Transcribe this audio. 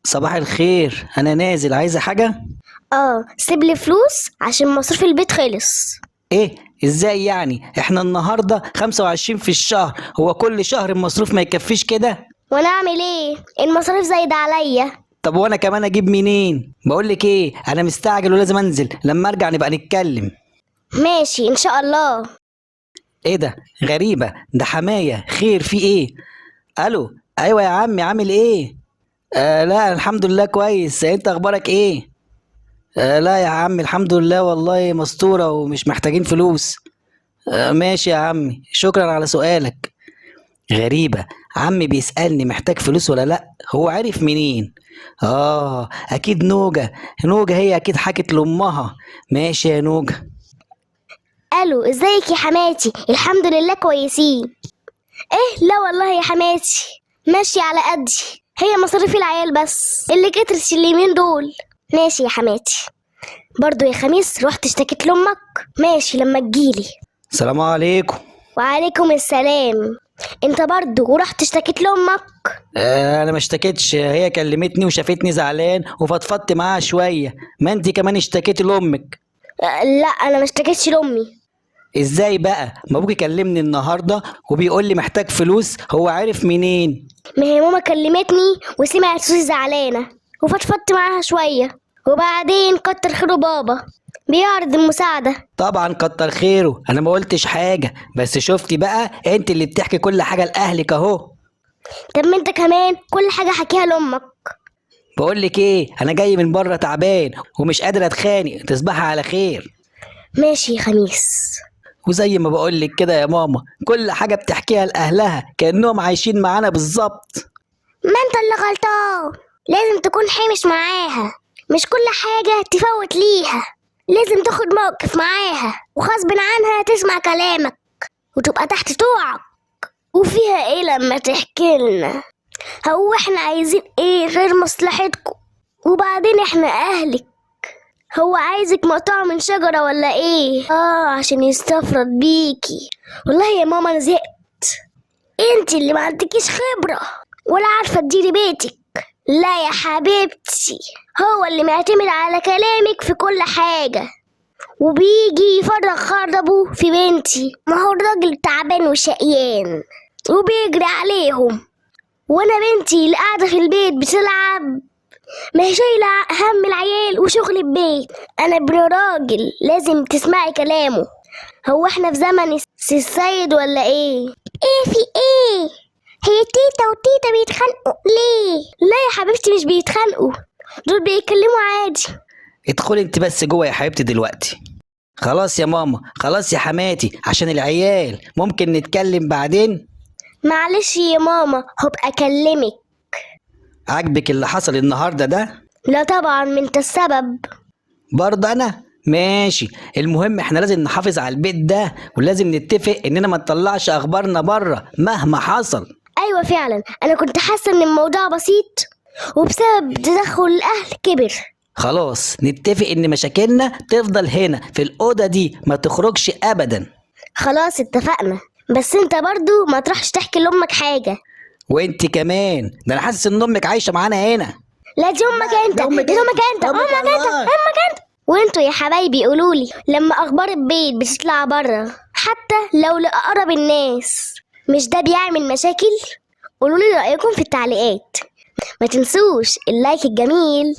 صباح الخير، انا نازل، عايزه حاجه؟ اه، سيب لي فلوس عشان مصروف البيت خلص. ايه؟ ازاي يعني؟ احنا النهارده 25 في الشهر، هو كل شهر المصروف ما يكفيش كده؟ وانا اعمل ايه؟ المصاريف زايدة عليا. طب وانا كمان اجيب منين؟ بقولك ايه، انا مستعجل ولازم انزل، لما ارجع نبقى نتكلم. ماشي ان شاء الله. ايه ده؟ غريبة، ده حماية، خير في ايه؟ الو، ايوه يا عمي، عامل ايه؟ لا الحمد لله كويس، انت اخبارك ايه؟ لا يا عمي الحمد لله، والله مستورة ومش محتاجين فلوس. ماشي يا عمي، شكرا على سؤالك. غريبة، عمي بيسألني محتاج فلوس ولا لا، هو عرف منين؟ اكيد نوجة، نوجة هي اكيد حكت لامها. ماشي يا نوجة. الو، ازيك يا حماتي؟ الحمد لله كويسين. ايه؟ لا والله يا حماتي ماشي على قدي، هي مصاريف العيال بس اللي كترت اليومين دول. ماشي يا حماتي. برضو يا خميس رحت اشتكيت لامك؟ ماشي لما تجيلي. السلام عليكم. وعليكم السلام. انت برضو ورحت اشتكيت لامك؟ انا ما اشتكيتش، هي كلمتني وشافتني زعلان وفضفضت معاها شويه. ما انت كمان اشتكيتي لامك؟ لا انا ما اشتكيتش لامي. ازاي بقى؟ ما ابوكي كلمني النهارده وبيقول لي محتاج فلوس، هو عارف منين؟ ما هي ماما كلمتني وسمعت صوتي زعلانه وفضفضت معاها شويه، وبعدين كتر خيره بابا بيعرض المساعده. طبعا كتر خيره، انا ما قلتش حاجه، بس شفتي بقى انت اللي بتحكي كل حاجه لاهلك اهو. طب ما انت كمان كل حاجه حكيها لامك. بقول لك ايه، انا جاي من بره تعبان ومش قادر اتخانق، تصبحي على خير. ماشي يا خميس. وزي ما بقول لك كده يا ماما، كل حاجه بتحكيها لاهلها كانهم عايشين معانا بالظبط. ما انت اللي غلطان، لازم تكون حامش معاها، مش كل حاجة تفوت ليها، لازم تاخد موقف معاها وغصب عنها تسمع كلامك وتبقى تحت طوعك. وفيها ايه لما تحكي لنا؟ هو احنا عايزين ايه غير مصلحتكم؟ وبعدين احنا اهلك، هو عايزك مقطوعة من شجرة ولا ايه؟ عشان يستفرد بيكي. والله يا ماما انا زهقت، انت اللي ما عندكيش خبرة ولا عارفة تديري بيتك. لا يا حبيبتي، هو اللي معتمد على كلامك في كل حاجة وبيجي يفرغ غضبه في بنتي. ما هو الراجل تعبان وشقيان وبيجري عليهم، وانا بنتي اللي قاعدة في البيت بتلعب، ما هي شايلة هم العيال وشغل البيت. انا ابن راجل لازم تسمعي كلامه. هو احنا في زمن السيد ولا ايه؟ ايه في ايه؟ هي تيتا وتيتا بيتخانقوا ليه؟ لا يا حبيبتي مش بيتخانقوا، دول بيتكلموا عادي. ادخلي انت بس جوه يا حبيبتي دلوقتي. خلاص يا ماما، خلاص يا حماتي، عشان العيال ممكن نتكلم بعدين. معلش يا ماما هبقى اكلمك. عاجبك اللي حصل النهارده ده؟ لا طبعا، ما انت السبب. برضه انا؟ ماشي، المهم احنا لازم نحافظ على البيت ده، ولازم نتفق اننا ما نطلعش اخبارنا بره مهما حصل. ايوه فعلا، انا كنت حاسه ان الموضوع بسيط وبسبب تدخل الاهل كبر. خلاص نتفق ان مشاكلنا تفضل هنا في الاوضه دي، ما تخرجش ابدا. خلاص اتفقنا، بس انت برضو ما تروحش تحكي لامك حاجه. وانت كمان، ده انا حاسس ان امك عايشه معانا هنا. لا دي امك انت، دي أمك دي امك أنت. انت، أمك امك انت، والله. امك انت. وانتوا يا حبايبي قولولي لما اخبار البيت بتطلع بره حتى لو لاقرب الناس، مش ده بيعمل مشاكل؟ قولولي رايكم في التعليقات. ما تنسوش اللايك الجميل.